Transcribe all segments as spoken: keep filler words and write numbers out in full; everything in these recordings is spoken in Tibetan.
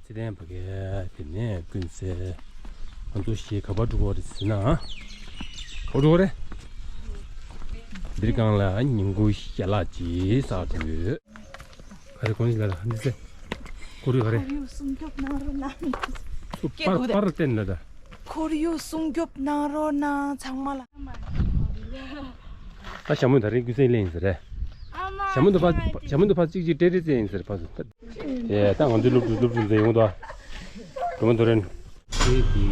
ཚེ་བརྟན་ཕ་གི་དེ་ནས་ཀུན་གསལ། ང་ཚོ་ཞིག་ག་པར་འགྲོ་གི་རེད་ཟེར་ན། ག་པར་འགྲོ་གི་རེད། འདིར་གང་ལ་ཉིན་གུང་ཞལ་ལག་ཅིག་ཟ་འགྲོ་ཡོད། ག་རེ་གོང་ཞིག་ལ་ལ་འདི་ཟེར། ཁོར་ཡུག་ག་རེ། ཁོར་ཡུག་སྲུང་སྐྱོབ་གནང་རོགས་གནང་། སུ་པར་པར་བསྟན་ལ་ད། ཁོར་ཡུག་སྲུང་སྐྱོབ་གནང་རོགས་གནང་ཚང་མ་ལ། ད་ཞྭ་མོ་ད་རིང་ཀུན་གསལ་ལེན་ཡིན་ཟེར་རེད། ཞྭ་མོ་འདི་ཕ་ཞྭ་མོ་འདི་ཕ་གཅིག་གཅིག་སྤྲད་རེས་ཡིན་ཟེར་ཕ་སུ། ཡེ་ད་ང་ཚོའི་སློབ་ཕྲུག་སློབ་ཕྲུག་ཚོ་ཡོང་དོ། སྒྲོལ་མ་རྡོ་རིང་། ཚལ་འདི་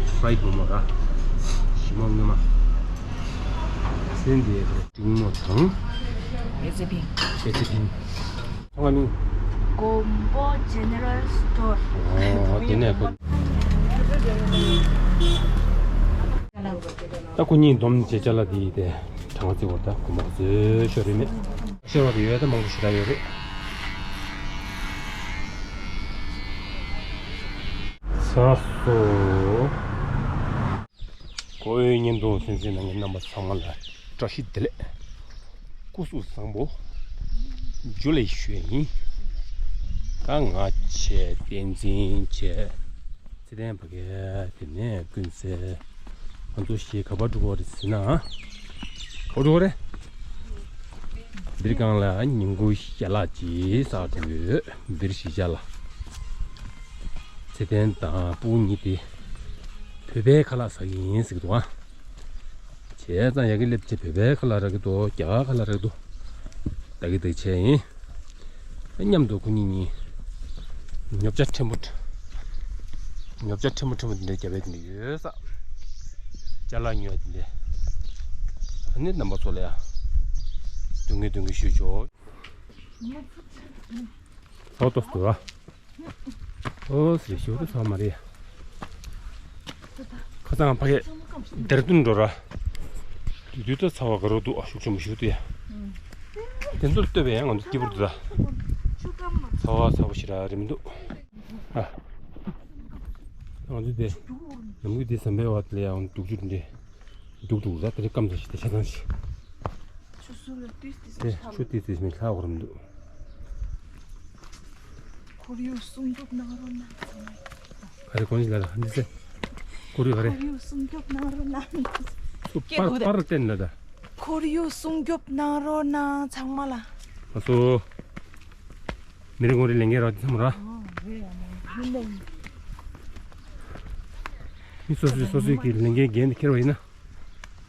ཧྥ་རའི་གོང་མ་ར། ཞིམ་མོ་སྔོན་མ། ཚལ་འདི་འབྲིང་མོ་དང་། ཨེ་ཙི་ཕིང་། ཨེ་ཙི་ཕིང་། ཁོང་ལ་མིང་། མགོན་པོ་ཇེ་ནེ་རལ་སི་ཊོར། ཨོ་དེ་ནས་ཁོ། ད་ཁོ་གཉིས་འདོམས་བྱེད་ཅ་ལག་དེ་དེ་གྲངས་བརྩི་བར་ད་གོམ་པ་བཟོས་ཤོར་རེད་མེད། ཤོར་བ་དེ་ཡོད་ད་མང་པོ་ཞེ་དྲག་ཡོད་རེད། ཚ་སོ། གོ་བོའི་བརྙན་ཐུང་གསན་གཟིགས་གནང་མཁན་རྣམ་པ་ཚང་མ་ལ་བཀྲ་ཤིས་བདེ་ལེགས། སྐུ་གཟུགས་བཟང་པོ། ཇུ་ལེ་ཞུ་ཡ་ཡིན། ད་ང་བྱས་བསྟན་འཛིན་བྱས། ཚེ་བརྟན་ཕ་གི་དེ་ནས་ཀུན་གསལ། ང་ཚོ་ཞིག་ག་པར་འགྲོ་གི་རེད་ཟེར་ན། ག་པར་འགྲོ་གི་རེད། འདིར་གང་ལ་ཉིན་གུང་ཞལ་ལག་ཅིག་ཟ་འགྲོ་ཡོད། འདིར་གཞིས་ཆགས་ལ། ཚེ་བརྟན་དང་སྤུན་གཉིས་དེ་བོད་པའི་ཁ་ལག་ཟ་གི་ཡིན་ཟེར་གི་འདུག་ཨ། བྱས་ཙང་ཡ་གི་སླེབས་ཚེ་བོད་པའི་ཁ་ལག་རག་གི་འདུག་རྒྱ་གར་ཁ་ལག་རག་གི་འདུག་ད་གི་དེ་བྱས་ཡིན། མཉམ་དུ་ཁོ་གཉིས་གཉིས། ཉོ་ཆ་ཕྲན་བུ། ཉོ་ཆ་ཕྲན་བུ་ཕྲན་བུ་འདི་འདྲ་རྒྱབ་པའི་འདི་འདྲ་ཡོད་ས། ཅ་ལག་ཉོ་ཡ་འདི་འདྲ། ཨ་ནི་རྣམ་པ་ཚོ་ལ་ཡ། སྡུག་བསྔལ་སྡུག་བསྔལ་ཞུ་ཆོག་ཨོ་ཏོ་སྟོ་ར། ཨོ་སི་ཞོ་རུ་ཚ་མ་རེད། ཁ་སང་ཕ་གི་དེར་དུན་འགྲོ་ར། དུས་དུས་ད་ཚ་བ་ག་རོ་འདུག་ཨ་ཤུགས་ཆེན་པོ་ཞུ་དུ་ཡ། དེ་ཚོར་ལྟོས་པས་ཡང་ང་ཚོ་སྐྱིད་པོ་འདུག་ད། ཚ་བ་ཚ་བོ་ཞེ་དྲག་རེད་མི་འདུག་ཨ། ང་ཚོ་དེ་ནམ་རྒྱུན་དེ་ཟམ་པའི་བར་དུ་ལ་ཡང་སྡུག་ཅུ་འདྲེ། འདུག་འདུག་ར་དེ་རིང་སྐམ་ས་ཞིག་དེ་ཆ་ཚང་ཞིག་ཆུ་སྲུང་ལ་ཏིས་ཏིས་དེ་ཆུ་ཏིས་ཏིས་མི་ལྷག་གོ་རམ་འདུག་ཁོར་ཡུག་སྲུང་སྐྱོབ་གནང་རོགས་གནང་ཚང་མ། ག་རེ་གོང་ཞིག་ལ་ར་འདི་ཚེ། ཁོར་ཡུག་ག་རེ། ཁོར་ཡུག་སྲུང་སྐྱོབ་གནང་རོགས་གནང་། སུ་པར་པར་བསྟན་ལ་ད། ཁོར་ཡུག་སྲུང་སྐྱོབ་གནང་རོགས་གནང་ཚང་མ་ལ། ཨ་སོ། མི་རེ་ངོ་རེ་ལས་འགན་རག་ཚང་མ་ར། ཨོ་རེད་ཡ་མ་ཡིན་ནམ། མི་སོ་སོའི་སོ་སོའི་གི་ལས་འགན་འགན་དེ་འཁྱེར་བ་ཡིན་ན།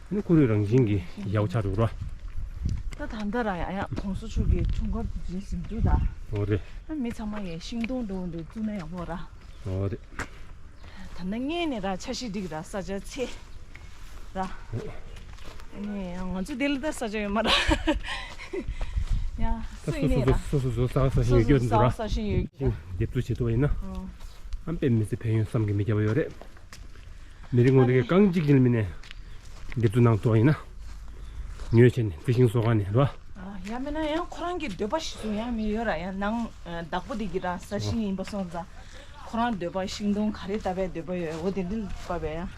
ཨ་ནི་ཁོར་ཡུག་རང་བཞིན་གྱིས་ཡག་པོ་ཆགས་འགྲོ་ར། ད་ད་ལྟ་ར་ཡ་ཡ་གོང་ས་མཆོག་གི་འཁྲུངས་སྐར་དུས་ཆེན་ཟིན་འདུག་ད། ཨོ་རེད། ཨ་མི་ཚང་མ་ཡས་ཤིང་སྡོང་འགྲོ་འདུག་བཙུགས་ན་ཡག་པོ་ར། ཨོ་རེད། ད་ནང་ངས་ནས་ར་འཆར་གཞི་སྒྲིག་ར་ས་ཆ་ཚེ། ར། ཨ་ནི་ང་ཚོ་དེ་ལ་ད་ས་ཆ་ཡོད་མ་ར། ཡ་ད་སུ་ཡིན་ནས་ར། སོ་སོ་སོ་སོ་ས་ས་ཞིང་ཡོད་རྒྱུ་འདུག་ར། ས་ས་ས་ཞིང་ཡོད། ཤིང་འདེབས་འཛུགས་བྱེད་ཐུབ་པ་ཡིན་ན། ཨ་དཔེ་མི་སྲིད་ཕན་ཡོན་བསམ་གྱིས་མི་ཁྱབ་པ་ཡོད་རེད། མི་རེ་ངོ་རེ་གང་གཅིག་ཅིག་ལ་མི་ནས་འདེབས་འཛུགས་གནང་ཐུབ་པ་ཡིན་ན། ཉོས་བྱས་ནས་རྩི་ཤིང་བཟོ་ག་ནས་ར། ཡང་མིན་ན་ཡང་ཁོ་རང་གི་འདོད་པ་ཞིག་བཟུང་ཡང་མི་ཡོད་ར་ཡང་ནང་བདག་པོ་དེ་གི་ར་ས་ཞིང་ཡིན་པ་སོང་ཙང་། ཁོ་རང་འདོད་པ་ཤིང་སྡོང་ག་རེ་བཏབ་པའི་འདོད་པ་ཡོད་འོ་དེ་འདི་བབས་པའི་ཡང་།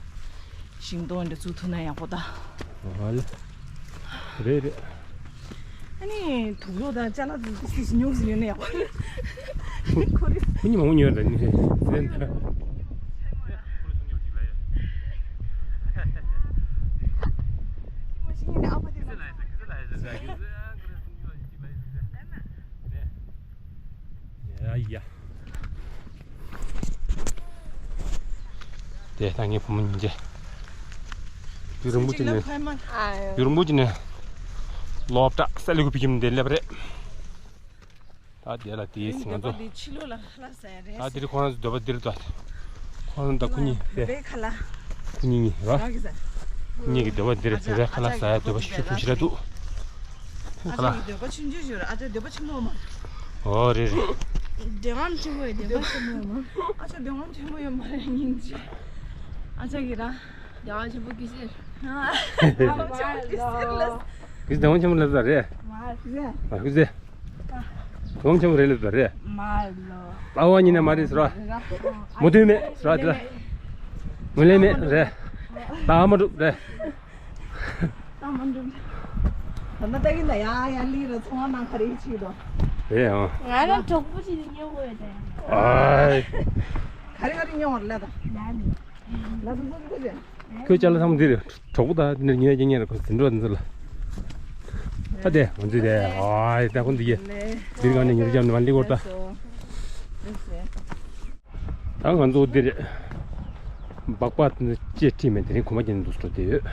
ཤིང་སྡོང་འདི་བཙུགས་ཐུབ་ན་ཡག་པོ་ད། ཨ་ལེ། རེད་རེད། ཨ་ནི་དུག་ལོག་དང་ཅ་ལག་དེ་སི་སི་ཉུང་སི་ཉོས་ན་ཡག་པོ་རེད། ཁོ་རེ། ཁོ་གཉིས་མང་པོ་ཉོས་རེད་ནི་ཟེར་ད། ཡ་ཡ། དེ་ད་ངའི་བུ་མོ་ཉིན་བྱེད། ཡུན་རིང་པོ་ཅིག་ནས། ཡུན་རིང་པོ་ཅིག་ནས། སློབ་གྲྭ་ས་ལེ་ཁུ་ཕི་ཁྱིམ་དེ་སླེབས་རེད། ད་དེ་ལ་དེའི་ང་ཚོ། འདོད་པ་འདི་ཕྱི་ལོགས་ལ་ལྷ་ས་ཡ་རེད། ད་དེ་རིང་ཁོ་རང་ཚོ་འདོད་པ་འདིར་འདུག་ཁོ་རང་ད་ཁུ་གཉིས་བོད་པའི་ཁ་ལག་ཁུ་གཉིས་གཉིས་ར། རང་གི་ས། ཁུ་གཉིས་ཀྱི་འདོད་པ་འདིར་བོད་པའི་ཁ་ལག་ཟ་ཡ་འདོད་པ་ཤུགས་ཆེན་པོ་ཞེ་དྲག་འདུག་ཁ་ལག་ཨ་ཅག་གི་འདོད་པ་ཆུང་ཆུང་ཞིག་རེད། ཨ་ཅག་འདོད་པ་ཆེན་པོ་མ། ཨོ་རེད་རེད། འདོད་པ་ཆེན་པོ་ཡོད། འདོད་པ་ཆེན་པོ་ཡོད་མ། ཨ་ཅག་འདོད་པ་ཆེན་པོ་ཡོད་མ་རེད་སྙིང་རྗེ། ཨ་ཅག་གི་ར། འདོད་པ་ཆེན་པོ་གི་ཟེར། འདོད་པ་ཆེན་པོ་གི་ཟེར་ལ། གི་འདོད་པ་ཆེན་པོ་ལ་ཟ་རེད། མ་གི་ཟེར། ཨ་གི་ཟེར། དོམ་ཆེན་པོ་རེད་ལབ་པ་རེད། མ་ལོ། ལྟ་བ་ཉིད་ནས་མ་རེད་ཟེར་བ། མུ་མཐུད་མེད་ཟེར་བ་དེ་ལ། ངོས་ལེན་མེད་རེད། ལྟ་མ་གྲུབ་རེད། ལྟ་མ་གྲུབ། ད་ལྟ་ལྟ་གི་ན་ཡ་ཡ་ལི་ར་ཚོང་བ་ནང་ག་རེ་བྱེད་དོ། རེད་ཨང་། ང་རང་གྲོགས་པོ་ཞིག་ཉོ་དགོས་ཡོད་དེ། ཨའི། ག་རེ་ག་རེ་ཉོ་བར་ལ་དང་། ལ་ནི། ལ་དང་ཙོ་ཙོ་ཙོ། ཁོས་ཅ་ལག་ཚང་མ་འདིར་གྲོགས་པོ་དང་འདིར་ཉོ་ཡ་ཉོ་ཉོ་ར་ཁོ་འཛིན་གྲོགས་འཛིན་ལ། ཨ་དེ་ང་ཚོས་དེ་ཨའི་ད་ཁོ་འདི་ཡེ། འདིར་གང་ནས་ཉོ་རྒྱབ་ནས་མ་ལི་གོར་ད། ད་ང་ཚོ་འདིར་སྦག་སྦག་ཅེས་ཁྲིད་མེད་དེ་རིང་གོམ་པ་རྒྱག་ནས་འདུག་སྤྲོ་བསྡད་ཡོད།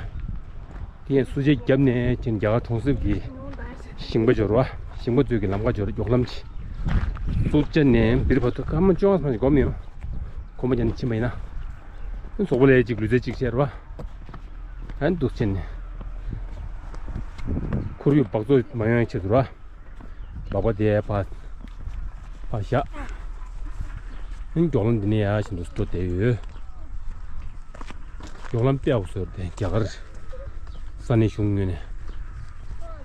དེ་ཡང་སུ་ཇའི་རྒྱབ་ནས་ཅིག་རྒྱ་གར་གྲོང་གསེབ་ཀྱི་ཞིང་པ་འབྱོར་བ། ཞིང་པ་ཚོས་ཀྱི་ལམ་ཁ་འབྱོར་མགྱོགས་ལམ་གྱི་སུ་ཇ་ནས་འདིར་བར་དུ་སྐར་མ་བཅོ་ལྔ་ཙམ་ཞིག་འགོར་མི་ཡོང་། གོམ་པ་རྒྱག་ནས་ཕྱིན་པ་ཡིན་ན། ཚོགས་པ་ལས་ཅིག་ལུས་རྩལ་ཅིག་བྱས་ར་བ། ཨ་ནི་འདུག་ཕྱིན་ནས། ཁོར་ཡུག་སྦག་བཙོག་མ་ཡོང་ཡའི་ཆེད་དུ་ར། སྦག་སྦག་དེ་ཕར་ཕར་བཞག་ཨ་ནི་མགྱོགས་ལམ་འདི་ནས་ཡར་བཞིན་དུ་འགྲོ་བསྡད་ཡོད། མགྱོགས་ལམ་དཔེ་ཡག་པོ་བཟོས་ཏེ་རྒྱ་གར་ས་གནས་གཞུང་ངོས་ནས་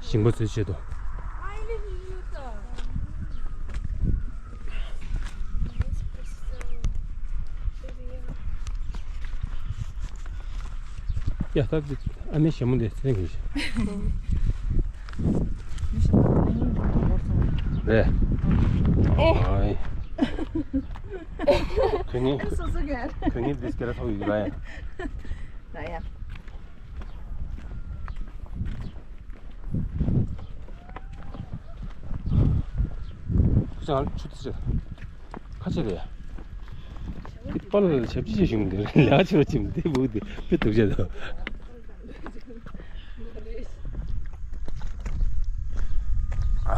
ཞིང་པ་ཚོའི་ཆེད་དུ། ཡ་ད་འདི་ཨ་མའི་ཞྭ་མོ་འདི་ཚེ་རིང་གི་ཞྭ། རེད། ཨེ། ཨའི། དོན་ནི། སོ་སོ་ག་དོན་ནི་འདི་སྐད་ལ་ཐོག་ཡོད་ལ་ཡ། ལ་ཡ། ཁ་ཆེ་རེད། འདི་པར་ལ་ཞབས་ཕྱི་བྱེད་བཞིན་འདི་ལས་ཆེ་བ་ཅིག་འདི་བུ་འདི་ཕི་ཐུག་བྱེད་དོ། ཨ།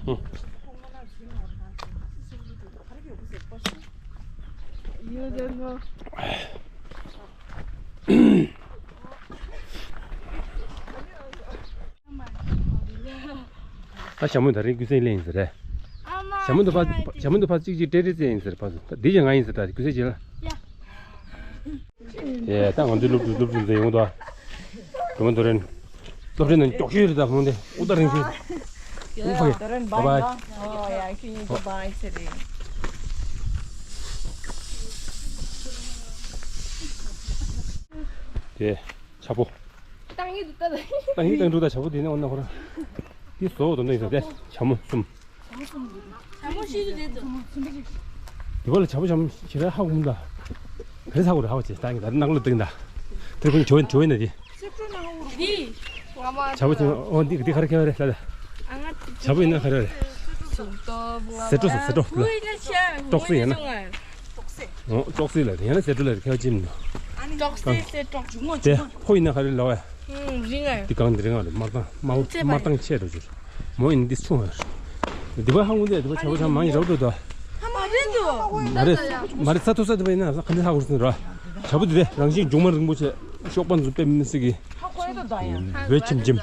ཧུ། You don't know. ད་ཞྭ་མོ་ད་རིང་ཀུན་གསལ་ལེན་ཡིན་ཟེར་རེད། ཞྭ་མོ་འདི་ཕ་ཞྭ་མོ་འདི་ཕ་གཅིག་གཅིག་སྤྲད་རེས་བཙལ་ཡིན་ཟེར་ཕ་ད་འདི་ཀྱང་ང་ཡིན་ཟེར་ད་ཀུན་གསལ་བྱེད་ལ། ཡ། ད་ང་ཚོའི་སློབ་ཕྲུག་སློབ་ཕྲུག་ཚོ་ཡོང་དོ། སྒྲོལ་མ་རྡོ་རིང་། སློབ་གྲྭའི་ནང་མགྱོགས་ཤོས་རེད་ད་ཧོང་དེ་ཨུ་ད་རིང་ཤོས། ཨུ་ཕ་གི། རྡོ་རིང་བ་བའི་ཡ། ཨོ་ཡ་ཁྱོད་གཉིས་ཀྱི་བ་ཡི་ཚེ་རིང་། དེ། ཆ་པོ། ཏང་ཡིག་ཏུ་ལྟ་ལ། ཏང་ཡིག་ཏང་ཕྲུག་དང་ཆ་པོ་དེ་ནས་འོ་ན་ཧོ་ར། དེ་བཟོ་འོ་དོ་འདྲ་ཡིན་ས་དེ་ཆ་མོ་གསུམ། ཆ་མོ་ཤེས་རྒྱུ་རེད་དོ། དེ་བ་ལ་ཆ་པོ་ཆ་མོ་ཞེ་དྲག་ཧ་གོ་མི་འདུག་ག་རེ་ཧ་གོ་རེད་ཧ་གོ་ཅེས་ད་ངས་ད་ནང་ལ་སྟེང་ད། དེ་ཁོང་ཇོ་ཇོ་ཡིན་ན་དེ། འདི། ང་མ། ཆ་པོ་ཆ་མོ་འོ་འདི་འདི་ག་རེ་ཁེལ་བ་རེད་ལ་ད། ཨ་ང་། ཆ་པོ་ཡིན་ན་ག་རེ་རེད། སེ་ཏོ་སེ་ཏོ་ལ། ཏོག་སེ་ཡིན་ན། ཨོ་ཅོག་ཙེ་ལ་རེད། ཡང་ན་ཟེར་འགྲོ་ལ་རེད། ཁ་ཅིམ་ནོ། ཅོག་ཙེ་ཟེར་འགྲོ། དེ་ཕོ་ཡིན་ན་ག་རེ་ལབ་ཨ། ཨུམ་རིང་ཨ། དེ་གང་དེ་རིང་ཨ་རེད། མར་ཏང་མ་མར་ཏང་ཆེ་འགྲོ་རྒྱུ་རེད། མོ་ཡིན་འདི་ཆུང་ཨ་རེད། དེ་བ་ཧ་གོ་འདི་དེ་བ་ཆ་བོ་ཆ་མང་ཡིན་རབ་འགྲོ་དོ། ཧ་མ་རེད་དོ། མ་རེད། མ་རེད་ས་ཐོ་ས་དེ་བ་ཡིན་ན་ས་ག་འདི་ཧ་གོ་སོང་ར། ཆ་བོ་དེ་དེ་རང་བཞིན་འབྱུང་མ་རིང་པོ་ཆེ་གཤོག་པ་འཛུགས་པའི་མི་སྲིད་ཀྱི། ཧ་གོ་ཡ་དོ་ད་ཡ། བོད་ཁྱིམ་ཁྱིམ།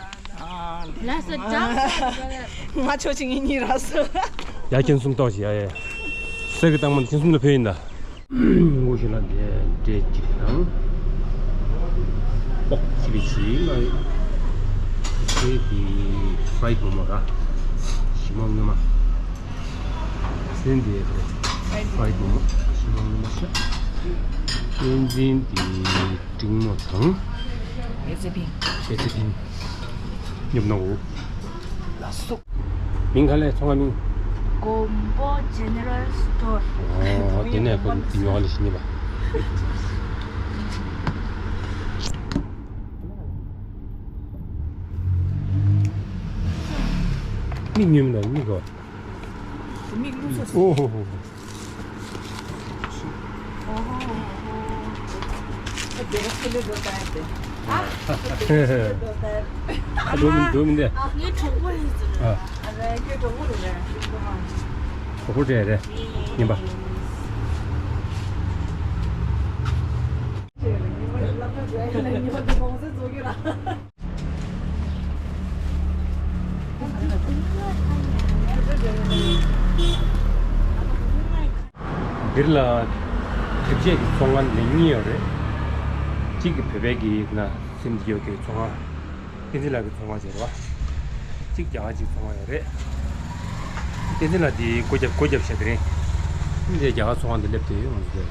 ལ་ས་ཅང་ས་ད་ལ། ང་ཆོ་ཆིང་ངེ་གཉིས་ར་སོ། ཡ་ཁྱེད་གསུམ་ཏོག་ཅིག་ཡ་ཡ། གསེར་གྱི་རྟགས་མ་འདི་ཁྱེད་གསུམ་ལ་ཕུལ་ཡིན་ད། ངོ་ཤེས་ལ་འདི་འབྲས་གཅིག་དང་། ལྐོག་ཅི་བའི་ཅི་ལ། ཁྱེད་ཀྱི་ཧྥ་རའི་མོག་མོག་ར། ཞིམ་མོ་ངོ་མ། ཚན་འདི་ཧྥ་རའི་མོག་མོག་ཞིམ་མོ་ངོ་མ་ཤ། བསྟན་འཛིན་འདི་འབྲིང་མོ་དང་། ཨེ་ཙི་ཕིང་། ཨེ་ཙི་ཕིང་། ཉོབ་ནོ། ལ་སོ། མིང་ག་ལས་ཚོང་བ་མིང་། མགོན་པོ་ཇེ་ནེ་རལ་སི་ཊོར། ཨོ་དེ་ནས་ཁོ་དེ་ཉོ་བ་ལ་ཞིག་ཉེས་པ། མིག་ཉོས་མི་འདུག་མིག་གོ། མིག་ལུས་སོ། ཨོ་ཧོ་ཧོ་ཧོ། འགྲོ་མི་འགྲོ་མི་འདི། ངའི་གྲོགས་པོ་ཡིན་ཟེར། ཨ། གྲོགས་པོ་རེད་རེད། ཡིན་པ། འདིར་ལ་འགྲེམས་བྱེད་ཀྱི་ཚོང་ཁང་ནི་གཉིས་ཡོད་རེད། གཅིག་གི་བོད་པའི་གི་ན་སེམས་སྐྱོ་གི་ཚོང་ཁང་། བསྟན་འཛིན་ལགས་ཀྱི་ཚོང་ཁང་ཅིག་རེད་བ། གཅིག་རྒྱ་གར་གཅིག་ཚོང་ཁང་ཡོད་རེད། བསྟན་འཛིན་ལགས་འདི་སྒོ་རྒྱབ་སྒོ་རྒྱབ་བྱས་དེ་རིང་། འདི་རྒྱ་གར་ཚོང་ཁང་འདི་སླེབས་དུས་ང་ཚོ་འདི་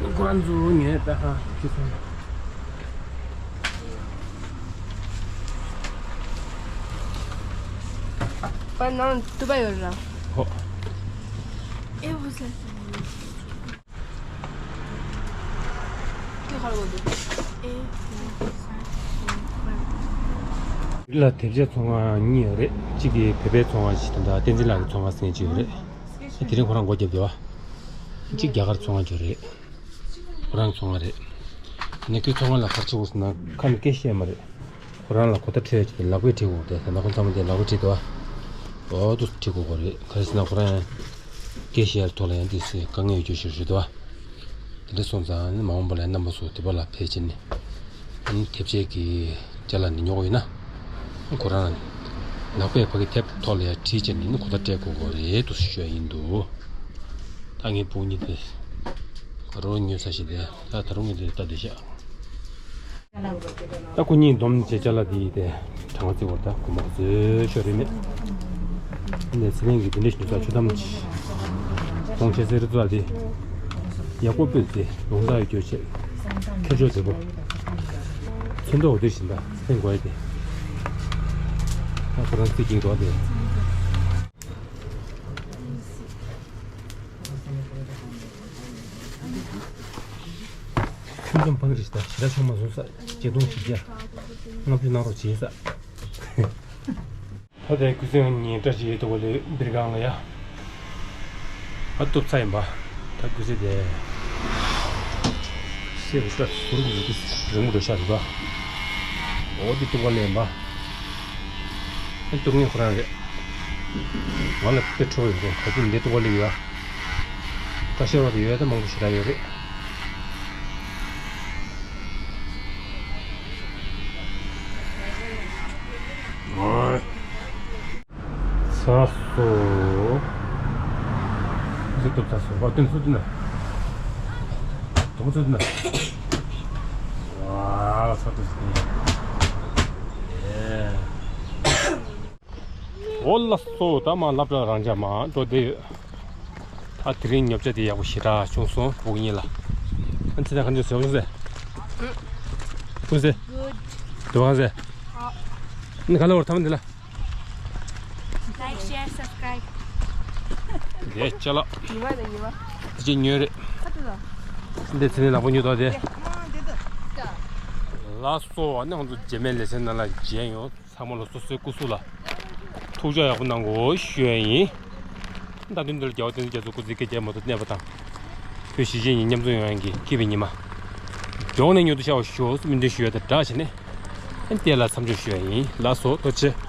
ལ། ཁོ་རང་ཚོ་ཉོས་པ་ཧ་ཁྱི་ཚོང་། ནང་དུ་པ་ཡོད་ར། ཧོ། ཨེ་བུ་ས། ཀྱི་ཧར་གོ་དུ། ཨེ། འདི་ལ་དེབ་ཆའི་ཚོང་ཁང་གཉིས་ཡོད་རེད། གཅིག་གི་བོད་པའི་ཚོང་ཁང་ཞིག་དང་བསྟན་འཛིན་ལགས་ཀྱི་ཚོང་ཁང་ཟེར་མཁན་གཅིག་ཡོད་རེད། དེ་རིང་ཁོ་རང་སྒོ་བརྒྱབ་འདུག་བ། གཅིག་རྒྱ་གར་ཚོང་ཁང་གཅིག་ཡོད་རེད། ཁོ་རང་ཚོང་ཁང་རེད། ནི་ཁོའི་ཚོང་ཁང་ལ་ག་རེ་བྱེད་དགོས་ཟེར་ན་ཁ་ནས་སྐད་བཤད་མ་རེད། ཁོ་རང་ལ་གོ་བརྡ་འཕྲོད་ཡ་ཅིག་དེ་ལག་པས་བྲིས་དགོས་དེ་ཟེར་ན་ཁོ་ཚང་མ་དེ་ལག་པས་བྲིས་འདུག་བ། འོ་འདུག་བྲིས་དགོས་གོ་རེད། ག་རེ་ཟེར་ན་ཁོ་རང་ཡང་སྐད་བཤད་ཡ་ཐོག་ལ་ཡང་དེ་ཚོའི་དཀའ་ངལ་ཡོད་རྒྱུ་ཞིག་རེད་འདུག་བ། དེ་འདྲ་སོང་ཙང་ནི་མ་འོངས་པ་ལ་ཡང་རྣམ་པ་ཚོ་དེ་པ་ལ་ཕེབས་བྱས་ནས་ཨ་ནི་དེབ་ཆའི་གི་ཅ་ལག་འདི་ཉོ་གི་ཡོད་ན་ཁོ་རང་ལག་པས་ཕ་གི་དེབ་ཐོག་ལ་ཡང་བྲིས་བྱས་ནས་ནི་གོ་བརྡ་སྤྲད་དགོས་གོ་རེད་འདུག་ཞུ་ཡ་ཡིན་འདུག་ད་ངའི་བུ་གཉིས་དེ་ག་རོ་ཉོས་ས་ཞིག་དེ་ད་ད་རུང་ངས་དེ་ལྟ་བསྡད་ཤག་ད་ཁོ་གཉིས་འདོམ་བྱེད་ཅ་ལག་དེ་དེ་གྲངས་ཀ་བརྩི་བར་ད་ཁོ་མ་བཟོས་ཤོར་རེད་མེད། འདི་ཚེ་རིང་གི་དེ་འདྲ་ཞིག་ས་ཆུ་དམ་གཏོང་བྱེད་ཟེར་རྩ་དེ་ཡག་པོ་སྤོས་ཏེ་ལུང་ཐག་ཡོད་རྒྱུ་བྱས་ཁྱེར་ཆོག་དེ་པོ་ཚོན་མདོག་དེ་བཞིན་ད་ཚེ་རིང་དགོས་ཡ་དེ་ད་ཁོ་རང་རྩིས་ཀྱིན་འགྲོ་དེ། ཁྱོད་ཚོ་འཕང་རིས་དང་ཞེ་དྲག་ཆུང་མ་བཟོ་ས་བརྒྱད་སྟོང་བཞི་བརྒྱ་ལྔ་བཅུ་གནང་རོགས་བྱེད་ས། ད་ལྟའི་ཁུ་སིམ་ཉིན་བཀྲ་ཤིས་ཏོག་ལེ་སྦིར་སྒང་ལ་ཡ། ཨ་ཏོབ་ཚ་ཡིན་པ། ད་ཁུ་སིམ་དེ། ཤེས་རུ་བཀྲ་ཟུར་གི་ཟུར་གི་རིང་མོ་འགྲོ་ཤག་རེད་པ། འོ་དེ་ཏོག་ལེ་ཡིན་པ། ཨ་ཏོག་ངའི་ཁོ་རང་རེད། ང་ལ་དཔེ་ཁྲོ་ཡོད་རེད། ད་དུང་འདི་ཏོག་ལེ་ཡོད་ཨ། བཀྲ་ཤིས་རོགས་དེ་ཡོད་ད་མང་པོ་ཞེ་དྲག་ཡོད་རེད། ཚ་སོ། ཟི་ཏོ་ཚ་སོ། བ་ཏན་སུ་ཏན་ན། དོང་སུ་ཏན་ན། ཝ་ཚ་ཏོ་སི། ཨེ། འོ་ལགས་སོ། ད་མ་ལབ་ལ་རང་ཅག་མ་འགྲོ་བསྡད་ཡོད། ད་དེ་རིང་ཉོ་ཆ་དེ་ཡག་པོ་ཞེ་དྲག་བྱུང་སོང་བུ་གཉིས་ལ། ཨ་ཙི་ད་གང་ཅི་ཟེར་བ་ཟེར། ཀུན་ཟེར། དུ་བ་ཟེར། ནི་ག་ལ་བར་ཐམ་འདི་ལ། Like, share, subscribe. དེ་ཅ་ལག་ཉི་མ་དང་ཉི་མ། དེ་ཅི་ཉོས་རེད། ཁ་ཏུ་ལ། འདི་ཚེ་ནི་ལག་པ་ཉོས་དོ་དེ། ཨ་འདི་དུ། ལགས་སོ། ཨ་ནི་ང་ཚོ་རྗེས་མའི་ལེ་ཚན་ནང་ལ་མཇལ་ཡོང་། ཚང་མ་ལ་སོ་སོའི་སྐུ་གཟུགས་ལ་ཐུགས་ཅག་ཡག་པོ་གནང་དགོས་ཞུ་ཡ་ཡིན། ད་དུང་འདིར་རྒྱལ་བ་བསྟན་འཛིན་རྒྱ་མཚོ་སྐུ་ཚེ་བསྐལ་བརྒྱའི་མུ་མཐུད་གནས་པ་དང་། བོད་གཞིས་བྱེས་གཉིས་མཉམ་འཛོམས་ཡོང་ཡག་གི་སྐྱིད་པའི་ཉི་མ། མགྱོགས་ནས་མྱུར་དུ་ཤར་བར་ཤོག་སྨོན་འདུན་ཞུ་ཡ་དང་སྦྲགས་བྱས་ནས། ཨ་ནི་དེ་ལ་མཚམས་འཇོག་ཞུ་ཡ་ཡིན། ལགས་སོ། ཐུགས་རྗེ་ཆེ།